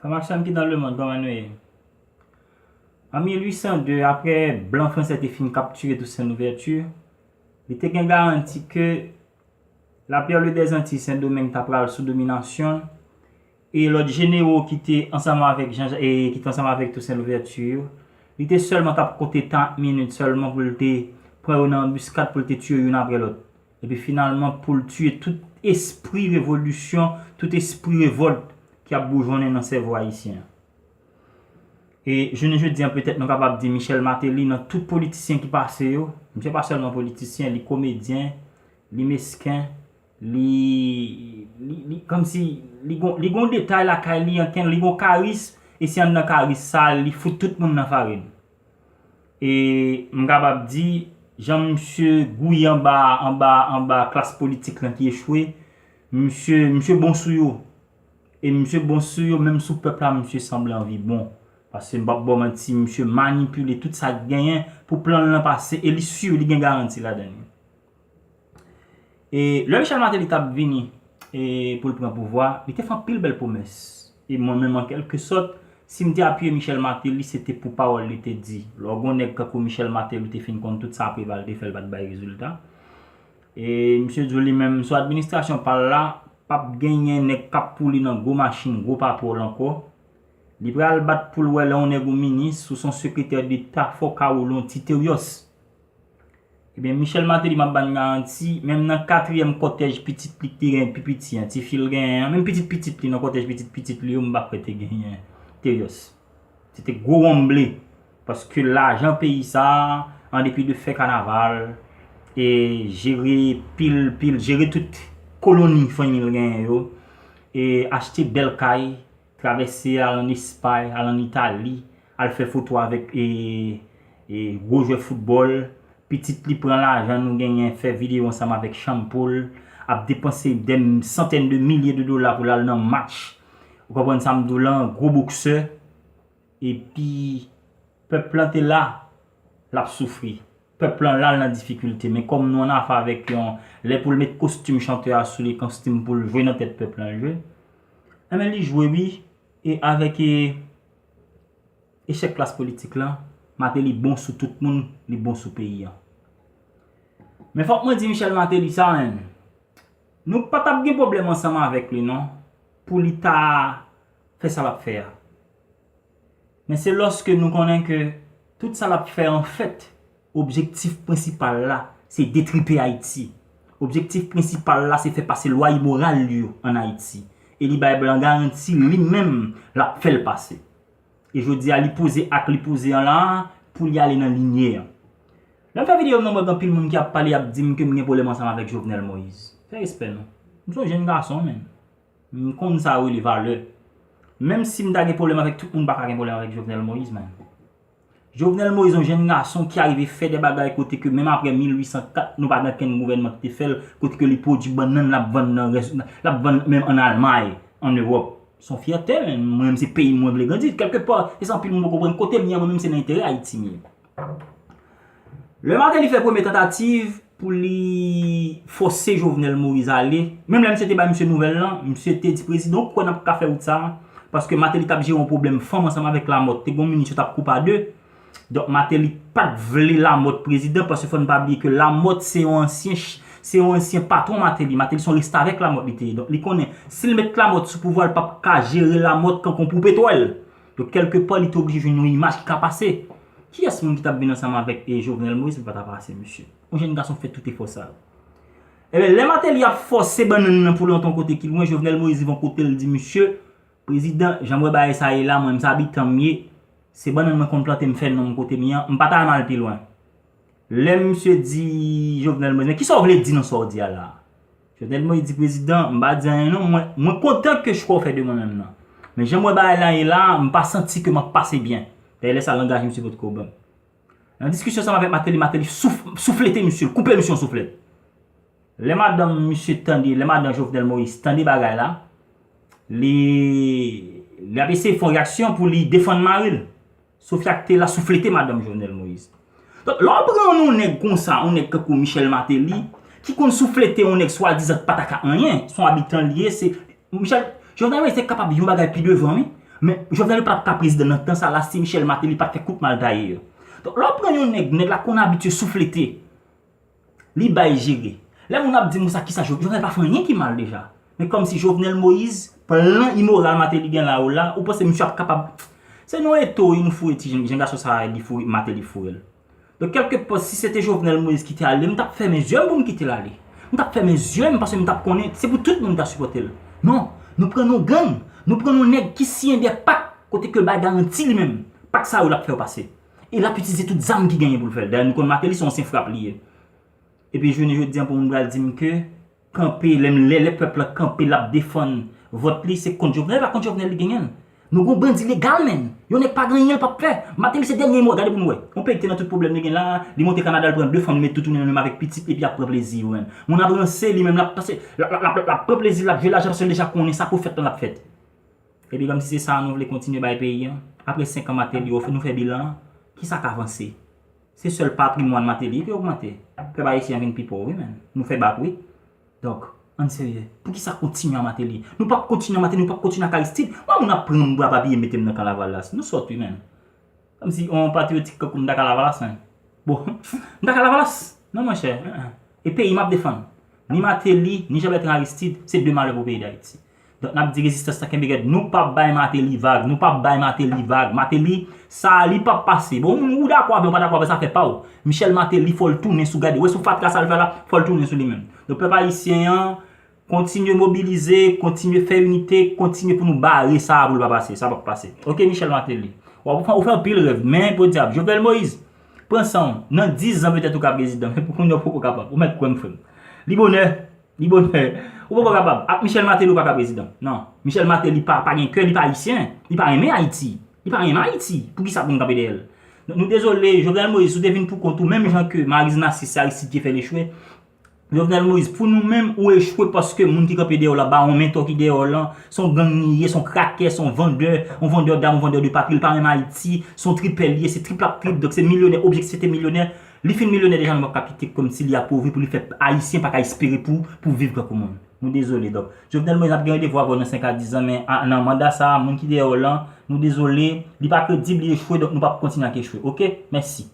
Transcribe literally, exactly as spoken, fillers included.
Kòman sa m ki nan lemonn, kòman nou ye? An mil uit san de, apre blan fransè te fin kaptire Toussaint Louverture, li te gen garanti ke Lapèle des Antilles Sendomeng ta pral sou dominasyon, e lòt jenero ki te ansanm avèk Jean, e ki te ansanm avèk Toussaint Louverture yo, li te sèlman t ap konte tan ak minit sèlman pou l te pran yo nan anbiskad, pou l te tiye youn apre lòt. Epi finalman, pou l tiye tout espri revolisyon, tout espri revòlt ki ap boujonnen nan sèvo ayisyen an. E jounen jodi a, petèt nou kapab di Michel Martelly, nan tout politisyen ki pase yo, misye pa sèlman politisyen, li komedyen, li mesken, li, li, li kòmsi li gon, li gon detay lakay li, anken, li gon karis, e se anndan karis sa, li fout tout moun nan farin. E m kapab di, jan misye gouye anba, anba, anba klas politik lan ki echwe, misye, misye bon sou yo. E misye bon sou yo, menm sou pèp la, misye sanble anvi bon. Paske m p ap ba w manti, misye manipile tout sa k genyen pou plan l lan pase, e li si li gen garanti ladan li. E lè Michel Martelly t ap vini, e pou l pran pouvwa, li te fè anpil bèl pwomès. E mwen menm, an kèlke sòt, si m te apiye Michel Martelly, se te pou pawòl li te di. Lè w gen yon nèg tankou Michel Martelly, ou te fin konn tout sa Preval te fè, l pa t bay rezilta. E misye di w li menm, sou administrasyon pa l la, p ap genyen nèg k ap pou li nan gwo machin, gwo patwòl ankò. Li pral bat pou l wè lè yon nèg ou minis, ou se yon sekretè deta, fò w ka woule yon ti teryòs. Ebyen, Michel Martelly, m ap ba n garanti, menm nan katriyèm kòtèj pitit li ki te genyen pi piti an, tifi l genyen an, menm pitit pitit li nan kòtèj pitit pitit li yo, m pa kwè te genyen teryòs. Se te gwo wonmble. Paske lajan peyi sa a, an depi de fè kanaval, e jere pil, pil, jere tout koloni fanmi l genyen yo, e achte bèl kay, travèse al ann Espay, al ann Itali, al fè foto avèk, e, e, gwo jwè foutbòl. Pitit li pran lajan nou genyen, fè videyo ansanm avèk chanm pou l, ap depanse dè santèn de milye de dola pou l al nan match. Ou konprann sa m di w lan, gwo boksè. Epi, pèp lan te la, l ap soufri. Pèp lan la, l nan difikilte. Men kòm nou ann afè avèk yon, lè pou l met kostim chantè a sou li, kostim pou l jwe nan tèt pèp lan, l jwe. Enben, li jwe, wi. E avèk, e, echèk klas politik lan, Martelly bon sou tout moun, li bon sou peyi an. Men fòk mwen di Michel Martelly sa menm. Nou pa t ap gen pwoblèm ansanm avèk li non, pou li ta fè sa l ap fè a. Men se lòske nou konnen ke tout sa l ap fè anfèt, objektif prensipal la, se detripe Ayiti. Objektif prensipal la, se fè pase lwa imoral yo ann Ayiti. E li bay blan garanti, li menm, l ap fè l pase. E jodi a, li poze ak li poze an la, pou li ale nan linye an. Lè m fè videyo m nan, mwen gen anpil moun ki ap pale, y ap di m ke m gen pwoblèm ansanm avèk Jovenel Moïse. Fè respè non. M se yon jenn gason, menm. M konn sa yo rele valè. Menm si m ta gen pwoblèm avèk tout moun, m pa ka gen pwoblèm avèk Jovenel Moïse, menm. Jovenel Moïse, yon jenn gason ki arive fè de bagay kote ke menm apre mil uit san kat, nou pa gen okenn gouvènman ki te fè l, kote ke li pwodui bannann, l ap vann nan rès, l ap vann menm ann Almay, ann Ewòp. Se yon fyète, menm. Mwen menm, se peyi m mwen vle grandi. Kèlkepa, e sa anpil moun poko konprann, kote m ye a, mwen menm, se nan enterè Ayiti m ye. Lè Martelly fè premye tantativ pou li fòse Jovenel Moïse ale, menm lè misye te bay misye nouvèl lan, misye te di prezidan, ou kwè n ap ka fè wout sa a? Paske Martelly t ap jere yon pwoblèm fanm ansanm avèk Lamòt. Te gen yon minis yo t ap koupe a de. Donk, Martelly pa t vle Lamòt prezidan, paske fò n pa bliye ke Lamòt se yon ansyen ch-, se yon ansyen patwon Martelly. Martelly se yon restavèk Lamòt li te ye. Donk, li konnen, si l met Lamòt sou pouvwa, l p ap ka jere Lamòt kankou poupetwèl. Donk, kèlkepa, li te oblije jwenn yon imaj ki ka pase. Kiyès moun ki t ap vin ansanm avèk, e, Jovenel Moïse, li pa ta pase, mesye? Yon jenn gason fè tout efò sa yo. Ebyen, lè Martelly ap fòse bannann nan pou l antre yon kote ki lwen, Jovenel Moïse rive yon kote, l di, mesye, prezidan, jan m wè bagay sa ye la, mwen, m se abitan m ye, se bannann mwen konn plante, m fè non m kote m ye an, m pa ta renmen al pi lwen. Lè misye di Jovenel Moïse, men kisa w vle di nan sa w di a la a? Jovenel Moïse di, prezidan, m pa di anyen non, mwen, mwen kontan ke chwa w fè de mwen menm nan. Men jan m wè bagay la ye la a, m pa santi ke m ap pase byen. Dayè lè sa a langaj misye potko bon. Nan diskisyon ansanm avèk Martelly, Martelly souf-, souflete misye, l koupe misye yon souflèt. Lè madanm misye tande, lè madanm Jovenel Moïse tande bagay la, li, li ap eseye fè yon reyaksyon pou li defann mari l. Sophia ki te la souflete madanm Jovenel Moïse. Donk, lè w pran yon nèg konsa, yon nèg tankou Michel Martelly, ki konn souflete yon nèg swadizan ki pa ta ka anyen, se yon abitan li ye, se, Michel, Jovenel Moïse te kapab yon bagay pi devan, wi. Men Jovenel pa t ap ka prezidan nan tan sa la si Michel Martelly pa t fè kout mal taye yo. Donk, lè w pran yon nèg, nèg la konn abitye souflete. Li bay jere. Lè moun ap di m konsa, kisa Jo-, Jovenel pa fè anyen ki mal deja. Men kòmsi Jovenel Moïse, plan imoral Martelly gen la ou la, ou panse misye ap kapab. Se nan eto wi nou foure ti jen, jen gason sa a, li foure, Martelly foure l. Donk, kèlkepòt, si se te Jovenel Moïse ki te ale, m t ap fèmen zye m pou m kite l ale. M t ap fèmen zye m paske m t ap konnen se pou tout moun ta sipòte l. Non, nou pran yon gang, nou pran yon nèg ki siyen de pak kote ke l bay garanti li menm. Pak sa yo l ap fè yo pase. E l ap itilize tout zam ki genyen pou l fè l. Dayè, nou konn Martelly se yon sen frap li ye. Epi jounen jodi a pou moun pral di m ke kanpe, lè, lè, lè pèp la kanpe, l ap defann vòt li, se kont Jovenel, pa kont Jovenel li genyen l. Nou gon bandi legal, menn. Yon nèg pa gen anyen l p ap fè. Martelly se dènye mo, gade pou nou wè. Yon peyi ki te nan tout pwoblèm li gen la, li monte Kanada, l pran de fanm, li met tout tounen menm avèk pitit, epi ap pran plezi yo menm. Moun ap ranse, li menm l ap pase, l ap, l ap, l ap, l ap pran plezi, l ap jwe lajan, paske l deja konnen sa pou fèt lan l ap fèt. Epi kòmsi se sa nou vle kontinye bay peyi an. Apre senk an Martelly, nou fè bilan an, kisa k avanse? Se sèl patrimwàn Martelly ki ogmante. Pèp ayisyen an vin pi pòv wi, menn. Nou fè bak wi. Donk, ann serye. Poukisa kontinye a Martelly? Nou p ap kontinye a Martelly, nou p ap kontinye ak Aristide. Mwen moun ap pran m bra papiye mete m nan kan Lavalas. Nou sòt wi, menn. Kòmsi yon patriyotik kankou m ta ka Lavalas, menn. Bon, m ta ka Lavalas. Non, monchè. E peyi m ap defann. Ni Martelly, ni Jean Bertrand Aristide, se de malè pou peyi Dayiti. Donk, n ap di rezistans lan kenbe rèd. Nou p ap bay Martelly vag. Nou p ap bay Martelly vag. Martelly, sa a, li p ap pase. Bon, moun, ou dakò avè l, ou pa dakò avè l, sa fè pa w. Michel Martelly, fò l tounen sou gade. Ou wè sou fatra sa l fè la, fò l tounen sou li menm. Donk, pèp ayisyen an, kontinye mobilize, kontinye fè inite, kontinye pou nou bare sa a pou l pa pase. Sa p ap pase. Oke, Michel Martelly. W ap fè, ou fè anpil rèv, men, podyab, Jovenel Moïse, pran san w. Nan diz an, petèt ou ka prezidan, men pou kounye a, ou poko kapab. Ou mèt kwè m, frè m. Li bonè. Li bonè. Ou poko kapab. Ak Michel Martelly, ou pa ka prezidan. Non. Michel Martelly pa, pa gen kè, li pa ayisyen. Li pa renmen Ayiti. Li pa renmen Ayiti. Poukisa pou nou kanpe dèyè l? Donk, nou dezole, Jovenel Moïse, ou te vin pou kont ou, menm jan ke Maryse Narcisse, se Aristide ki fè l echwe. Jovenel Moïse, pou nou menm, ou echwe paske moun ki kanpe dèyè w la, bawon mentò ki dèyè w lan, se yon gang li ye, se yon krakè, se yon vandè, yon vandè dam, yon vandè de papye, li pa renmen Ayiti, se yon tripè li ye, se trip l ap trip, donk se milyonè, objektif se te milyonè. Li fin milyonè deja, nou p ap ka kite kòmsi li apovri pou li fè Ayisyen pa ka espere pou, pou viv tankou moun. Nou dezole. Donk, Jovenel Moïse ap gen randevou avè w nan senk a diz an, men a, nan manda sa a, moun ki dèyè w lan, nou dezole, li pa kredib, li echwe, donk nou p ap kontinye ak echwe. Oke? Mèsi.